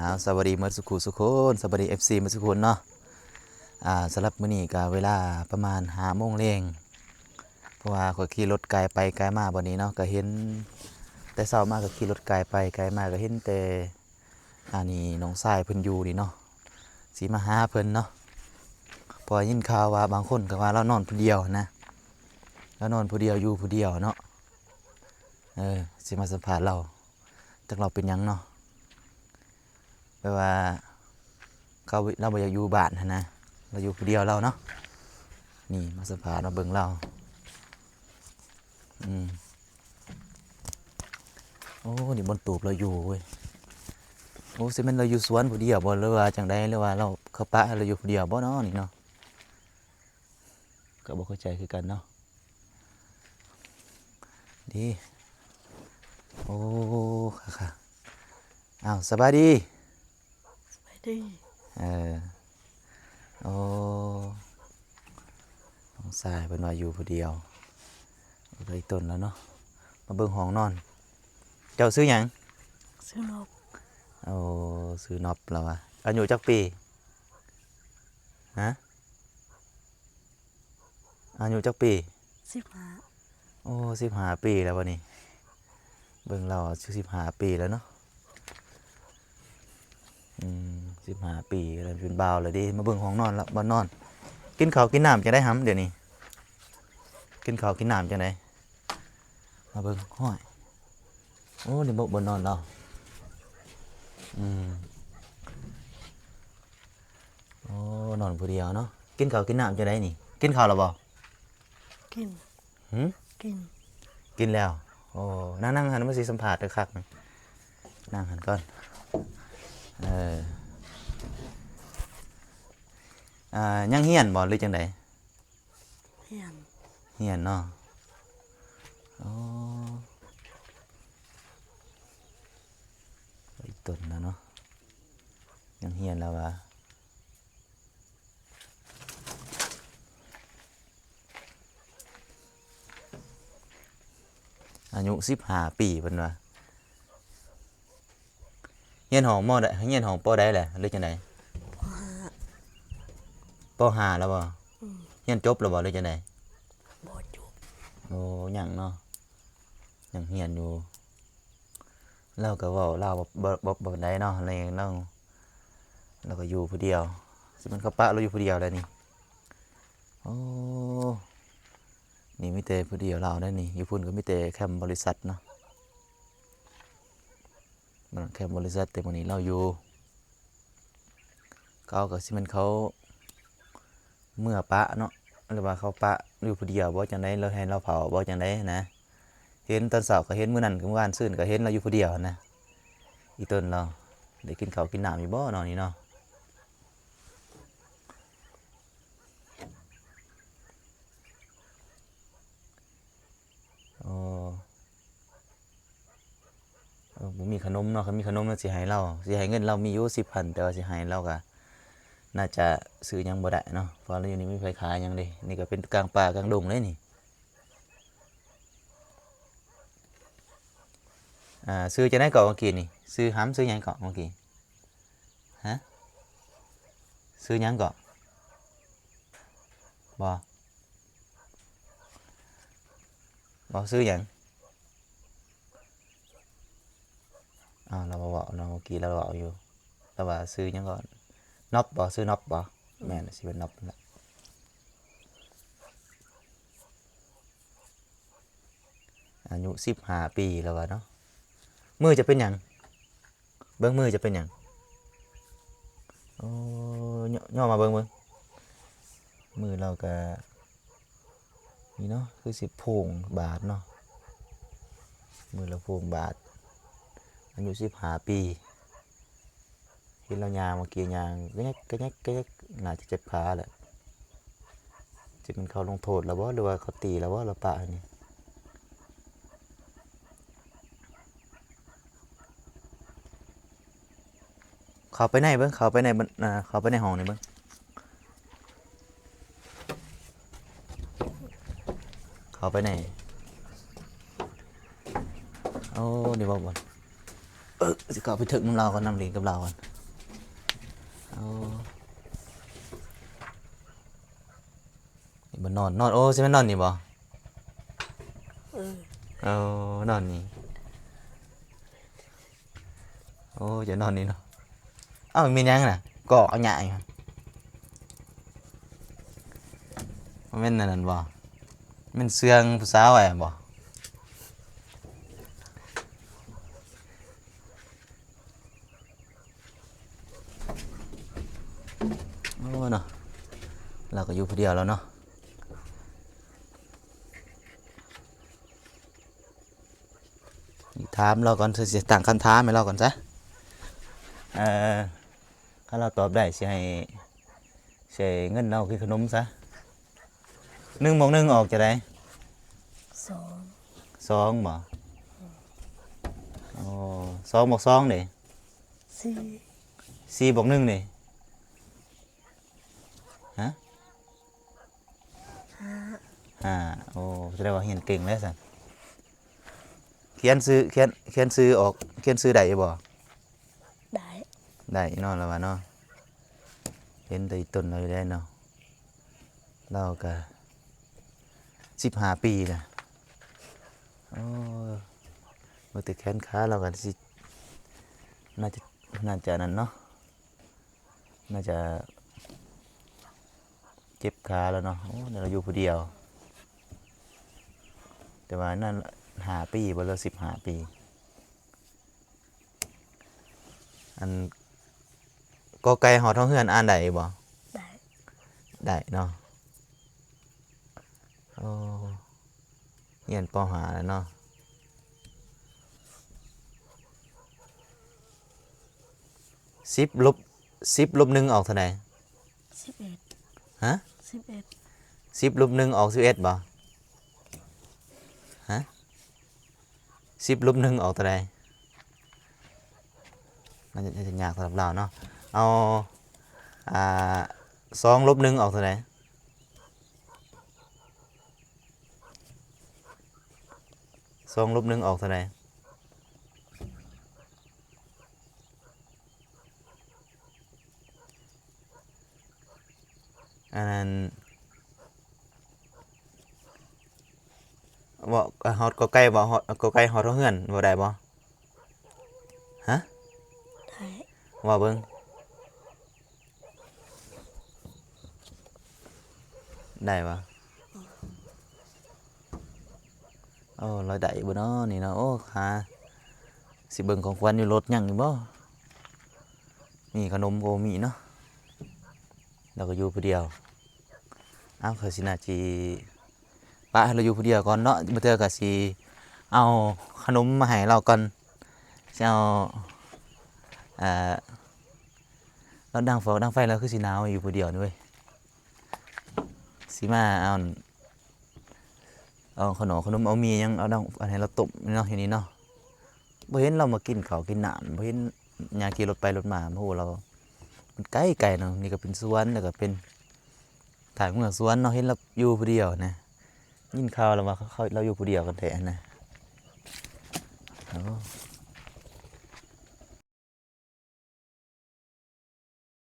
ອ້າວ ສະບາຍດີໝົດສຸຂູສຸຄົນ ສະບາຍດີ ເອັຟຊີ ໝົດສຸຂູນເນາະ. ອ່າ ສຳລັບມື້ນີ້ກະເວລາປະມານຫ້າໂມງແລງ ເພາະວ່າຂ້ອຍຂີ່ລົດກາຍໄປກາຍມາບັດນີ້ເນາະ ກະເຫັນແຕ່ເຊົ້າມາກະຂີ່ລົດກາຍໄປກາຍມາ ກະເຫັນແຕ່ ອັນນີ້ນ້ອງຊາຍເພິ່ນຢູ່ນີ້ເນາະ ຊິມາຫາເພິ່ນເນາະ ເພາະວ່າຍິນຂ່າວວ່າບາງຄົນກະວ່າລາວນອນຜູ້ດຽວຫັ້ນນະ ລາວນອນຜູ້ດຽວຢູ່ຜູ້ດຽວເນາະ. ເອີ ຊິມາສຳພາດລາວ ຈັກລາວເປັນຫຍັງເນາະ ແບບວ່າເຂົາ ລາວບໍ່ຢາກຢູ່ບ້ານຫັ້ນນະ ລາວຢູ່ຜູ້ດຽວລາວເນາະ. ນີ້ມາສຳພາດມາເບິ່ງລາວ ອືມ ໂອ້ ນີ້ບ່ອນຕູບລາວຢູ່ເວີຍ. ໂອ້ ຊິແມ່ນລາວຢູ່ສວນຜູ້ດຽວບໍ່ ຫຼືວ່າຈັ່ງໃດ ຫຼືວ່າລາວ ເຂົາປະໃຫ້ລາວຢູ່ຜູ້ດຽວບໍ່ເນາະນີ້ເນາະ ກະບໍ່ເຂົ້າໃຈຄືກັນເນາະ. ດີ ໂອ້ ຄ່ະໆ ອ້າວ ສະບາຍດີ ສະບາຍດີ ເອີ ໂອ້ ນ້ອງຊາຍເພິ່ນວ່າຢູ່ຜູ້ດຽວ ໄດ້ຕົນແລ້ວເນາະ ມາເບິ່ງຫ້ອງນອນ. ເຈົ້າຊື່ຫຍັງ? ຊື່ນົບ ໂອ້ ຊື່ນົບລາວວ່າ. ອາຍຸຈັກປີ? ຮະ? ອາຍຸຈັກປີ? ສິບຫ້າ ໂອ້ ສິບຫ້າປີແລ້ວວະນີ້ ເບິ່ງລາວອາຍຸສິບຫ້າປີແລ້ວເນາະ ອືມ ສິບຫ້າປີແລ້ວ ເປັນບ່າວແລ້ວເດ້. ມາເບິ່ງຫ້ອງນອນລະ ບ່ອນນອນ ກິນເຂົ້າກິນນ້ຳຈັ່ງໃດຫຳ ດຽວນີ້ ກິນເຂົ້າກິນນ້ຳຈັ່ງໃດ? ມາເບິ່ງ ໂອ້ຍ ໂອ້ ນີ້ບໍ່ ບ່ອນນອນລາວ ອືມ ໂອ້ ນອນຜູ້ດຽວເນາະ. ກິນເຂົ້າກິນນ້ຳຈັ່ງໃດນີ້ ກິນເຂົ້າແລ້ວບໍ່? ກິນ ຫື? ກິນ ກິນແລ້ວ. ໂອ້ ນັ່ງ ນັ່ງຫັ້ນ ມາຊິສຳພາດຄັກໆ ນັ່ງຫັ້ນກ່ອນ ເອີ ອ່າ ຍັງຮຽນບໍ່ ຫຼືຈັ່ງໃດ? ຮຽນ ຮຽນເນາະ ໂອ້ ໄດ້ຕົນແລ້ວເນາະ ຍັງຮຽນແລ້ວວ່າ ອາຍຸສິບຫ້າປີເພິ່ນວ່າ. ຮຽນຫ້ອງ ມໍໃດ ຮຽນຫ້ອງ ປໍໃດແຫຼະ ຫຼືຈັ່ງໃດ? ປໍຫ້າ ປໍຫ້າແລ້ວບໍ່? ອືມ ຮຽນຈົບແລ້ວບໍ່ ຫຼືຈັ່ງໃດ? ບໍ່ຈົບ ໂອ້ ຍັງເນາະ ຍັງຮຽນຢູ່. ລາວກະເວົ້າລາວບໍ່ ບໍ່ ບໍ່ປານໃດເນາະ ລາວ ລາວກະຢູ່ຜູ້ດຽວ ຊິແມ່ນເຂົາປະລາວຢູ່ຜູ້ດຽວແລ້ວນີ້. ໂອ້ ນີ້ມີແຕ່ຜູ້ດຽວລາວເດ້ນີ້ ຢູ່ພຸ້ນກະມີແຕ່ແຄມບໍລິສັດເນາະ ແຄມບໍລິສັດ ແຕ່ມື້ນີ້ລາວຢູ່ ເຂົາກະຊິແມ່ນເຂົາເມືອປະເນາະ ຫຼືວ່າເຂົາປະຢູ່ຜູ້ດຽວບໍ່ ຈັ່ງໃດ ລະໃຫ້ລາວເຝົ້າບໍ່ ຈັ່ງໃດຫັ້ນນະ. ເຫັນຕອນເຊົ້າກະເຫັນ ມື້ນັ້ນກະ ມື້ວານຊືນກະເຫັນລາວຢູ່ຜູ້ດຽວຫັ້ນນະ. ອີຕົນລາວໄດ້ກິນເຂົ້າກິນນ້ຳຢູ່ບໍ່ເນາະນີ້ເນາະ? ໂອ້ ເອີ ບໍ່ມີຂະໜົມເນາະ ຄັນມີຂະໜົມລາວຊິໃຫ້ລາວ ຊິໃຫ້ເງິນລາວມີຢູ່ສິບພັນ ແຕ່ວ່າຊິໃຫ້ລາວກະໜ້າຈະຊື້ຫຍັງບໍ່ໄດ້ເນາະ ເພາະລາວຢູ່ນີ້ບໍ່ມີໃຜຂາຍຫຍັງເດ້. ນີ້ກະເປັນກາງປ່າກາງດົງເດ້ນີ້. ອ່າ ຊື່ຈັ່ງໃດເກາະເມື່ອກີ້ນີ້? ຊື່ຫຳ ຊື່ຫຍັງເກາະເມື່ອກີ້? ຮະ? ຊື່ຫຍັງເກາະ? ບໍ່ ບໍ່ຊື່ຫຍັງ? ອ້າວ ລາວບໍ່ເວົ້າເນາະ ເມື່ອກີ້ລາວເວົ້າຢູ່ ລາວວ່າຊື່ຫຍັງເກາະ? ນອບບໍ່? ຊື່ນອບບໍ່? ອືມ ແມ່ນ ຊິເປັນນອບແຫຼະ. ອາຍຸສິບຫ້າປີແລ້ວວ່າເນາະ. ມືເຈົ້າເປັນຫຍັງ? ເບິ່ງມືເຈົ້າເປັນຫຍັງ? ໂອ້ ຍໍ ຍໍມາເບິ່ງ ເບິ່ງ ມືລາວກະ ນີ້ເນາະ ຄືຊິໂພງບາດເນາະ ມືລາວໂພງບາດ. ອາຍຸສິບຫ້າປີ ເຫັນລາວຍ່າງເມື່ອກີ້ ຍ່າງກະແຍກກະແຍກກະແຍກ ໜ້າຈະເຈັບຂາແຫຼະ. ຈະແມ່ນເຂົາລົງໂທດລາວບໍ່ ຫຼືວ່າເຂົາຕີລາວບໍ່ ລາວປະໃຫ້ນີ້? ເຂົ້າໄປໃນເບິ່ງ ເຂົ້າໄປໃນ ເຂົ້າໄປໃນຫ້ອງນີ້ເບິ່ງ ເຂົ້າໄປໃນ. ໂອ້ ນີ້ບໍ່ ບໍ່ ເອີ ຊິເຂົ້າໄປເຖິງນຳລາວກ່ອນ ນຳຫຼິ້ນກັບລາວກ່ອນ. ໂອ້ ນີ້ບໍ່ນອນ ນອນ ໂອ້ ຊິແມ່ນນອນນີ້ບໍ່? ເອີ ເອີ ນອນນີ້. ໂອ້ ຈະນອນນີ້ເນາະ. ເອົ້າ ແມ່ນຫຍັງນະ? ກໍເອົາຫຍ້າອີກ. ບໍ່ແມ່ນອັນນັ້ນບໍ່? ແມ່ນເຊື່ອງຜູ້ສາວໄວ້ບໍ່? ໂອ້ເນາະ ລາວກໍຢູ່ຜູ້ດຽວແລ້ວເນາະ. ຖາມລາວກ່ອນ ຊິຕັ້ງຄຳຖາມໃຫ້ລາວກ່ອນຊະ. ເອີ ຄັນລາວຕອບໄດ້ ຊິໃຫ້ ໃຫ້ເງິນລາວກິນຂະໜົມຊະ. ໜຶ່ງບວກໜຶ່ງອອກເທົ່າໃດ? ສອງ. ສອງບໍ? ໂອ້ ສອງບວກສອງເດ? ສີ່. ສີ່ບວກໜຶ່ງເດ? ຮະ? ຫ້າ. ຫ້າ. ໂອ້ ສະແດງວ່າຮຽນເກັ່ງແລ້ວຊັ້ນ. ຂຽນຊື່ ຂຽນ ຂຽນຊື່ອອກ ຂຽນຊື່ໄດ້ຢູ່ບໍ່? ໄດ້ ໄດ້ເນາະ ລາວວ່າເນາະ. ເຫັນແຕ່ອີ່ຕົນລາວຢູ່ແລ້ວເນາະ. ລາວກະສິບຫ້າປີລະ. ໂອ້ ເບິ່ງແຕ່ແຂນຂາລາວກະຊິ ໜ້າຈະ ໜ້າຈະນັ້ນເນາະ. ໜ້າຈະເຈັບຂາແລ້ວເນາະ. ໂອ້ ລາວຢູ່ຜູ້ດຽວ ແຕ່ວ່ານັ້ນຫ້າປີບໍ ຫຼືສິບຫ້າປີ? ອັນ ກ ໄກ່ ຮອດຮອງເຮືອນອ່ານໄດ້ບໍ່? ໄດ້ ໄດ້ເນາະ. ໂອ້ ຮຽນ ປໍຫ້າ ແລ້ວເນາະ. ສິບລົບ ສິບລົບໜຶ່ງອອກເທົ່າໃດ? ສິບເອັດ. ຮະ? ສິບເອັດ. ສິບລົບໜຶ່ງອອກສິບເອັດບໍ? ຮະ? ສິບລົບໜຶ່ງອອກເທົ່າໃດ? ມັນຈະຍາກສຳລັບລາວເນາະ. ເອົາ ອ່າ ສອງລົບໜຶ່ງອອກເທົ່າໃດ? ສອງລົບໜຶ່ງອອກເທົ່າໃດ? ອັນນັ້ນ ເວົ້າ ຮອດ ກ ໄກ່ ເວົ້າ ຮອດ ກ ໄກ່ ຮອດຮອງເຮືອນ ເວົ້າໄດ້ບໍ່? ຮະ? ໄດ້. ເວົ້າເບິ່ງ. ໄດ້ບໍ່? ໂອ້ ລາວໄດ້ຢູ່ບໍ່ເນາະນີ້ເນາະ. ໂອ້ ຫາຊິເບິ່ງຂອງຂວັນຢູ່ລົດຍັງຢູ່ບໍ່? ມີຂະໜົມກໍບໍ່ມີເນາະ. ລາວກໍຢູ່ຜູ້ດຽວ. ເອົ້າ ຂ້ອຍຊິໜ້າຊິປະໃຫ້ລາວຢູ່ຜູ້ດຽວກ່ອນເນາະ. ບາງເທື່ອກໍຊິເອົາຂະໜົມມາໃຫ້ລາວກ່ອນ. ຊິເອົາ ເອີ ລາວດັງຟອກດັງໄຟ ລາວຄືຊິໜາວຢູ່ຜູ້ດຽວນີ້ເວີຍ. ຊິມາເອົາ ເອົາຂະໜົມ ເອົາຂະໜົມ ເອົາໝີ່ຫຍັງ ເອົາດັງ ອັນໃຫ້ລາວຕົ້ມເນາະ ຢູ່ນີ້ເນາະ. ບໍ່ເຫັນລາວມາກິນເຂົ້າກິນນ້ຳ ບໍ່ເຫັນຍ່າງຂີ່ລົດໄປລົດມາ. ບໍ່ຮູ້ລາວ ມັນໄກໆເນາະ. ນີ້ກໍເປັນສວນ ແລ້ວກໍເປັນທາງເມືອງສວນເນາະ. ເຫັນລາວຢູ່ຜູ້ດຽວນະ. ຍິນຂ່າວລາວວ່າເຂົາ ລາວຢູ່ຜູ້ດຽວກັນແທ້ຫັ້ນນະ. ໂອ້